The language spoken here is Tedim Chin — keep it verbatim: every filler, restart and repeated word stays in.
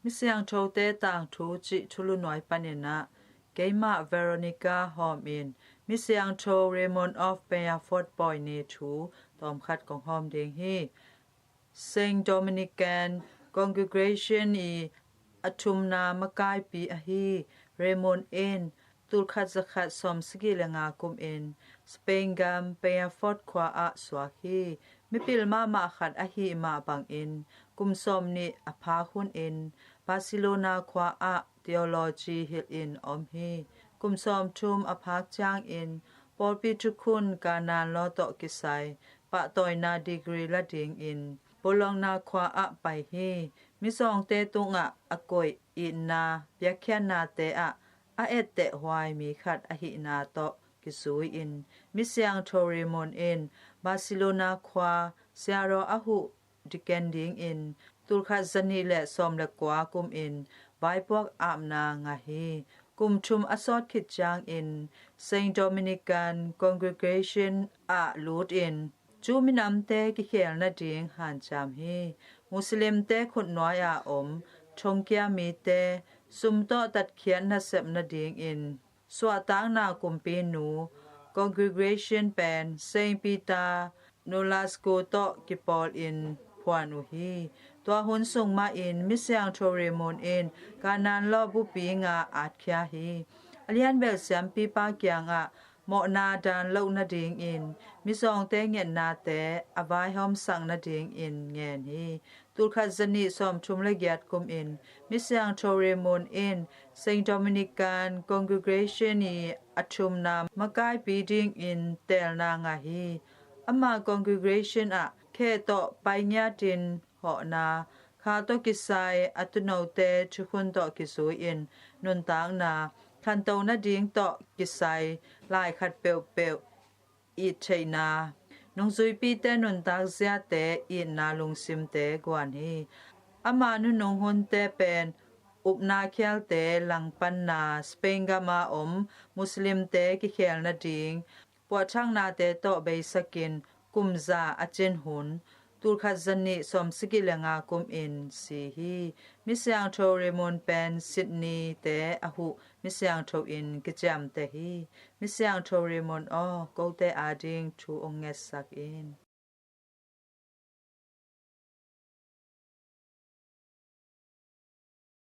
Misiangthote tangthu cih thulu nuai panin ah keimah Veronica Hawm in Misiangtho Raymond of Peñafort pawi ni thu tawmkhat kong hawm ding hi. Saint Dominican Congregation i a thumna makaipi ahi Raymond in tulkhat zakhat sawmsagih le nga kumin Spain gam Peñafort khua ah suak hi. Mipil mahmah khat ahih mah bangin kum sawmnih a phak hunin Barcelona khua ah theology hilhin om hi. Kum sawmthum a phak ciangin pawlpi thukhun Kanaan law tawh kisai pahtawina degree la dingin Bologna khua ah pai hi. Mizawngte tungah a koih itna biakhiatnate ah a ettehhuai mi khat ahihna tawh kizui-in Misiangtho Raymond in Barcelona khua siaraw a huh deacon dingin tulkhat zanih le sawm le kua kumin vaipuak apna ngah hi. Kum thum a sawt khit ciangin Saint Dominican Congregation ah lutin cu minamte kikhel nading hanciam hi. Muslimte khutnuai-a om thongkia mite sum tawh tatkhiat nasep nadingin suahtakna kumpinu Congregation pen Saint Peter Nolasco tawh kipawlin phuan uh hi. Tua hun sung mahin Misiangtho Raymond in Kanaan law bupi nga atkhia hi. A lianbel siampipa kiangah mawhna daan loh nadingin mizawngte ngetnate a vaihawmsak nadingin ngen hi. Tulkhat zanih sawmthum le giat kumin Misiangtho Raymond in Saint Dominican Congregation i a thumna makaipi dingin teelna ngah hi. Ama congregation ah khe tawh paingiatin hawhna, kha tawh kisai a tuunote thukhun tawh kizui-in nuntakna, khanto nading tawh kisai laikhat peuhpeuh it theihna, nungzuipite nuntak ziate itna lungsimte guan hi. Ama nunung hunte pen upna khialte langpanna Spain gama om Muslimte kikhel nading puahthaknate tawh beisakin kumza a cin hun tulkhat zanih sawmsagih le nga kumin si hi. Misiangtho Raymond pen Sydney te a huh misiangtho in kiciamteh hi. Misiangtho Raymond aw, kote ading thu ong ngetsak in.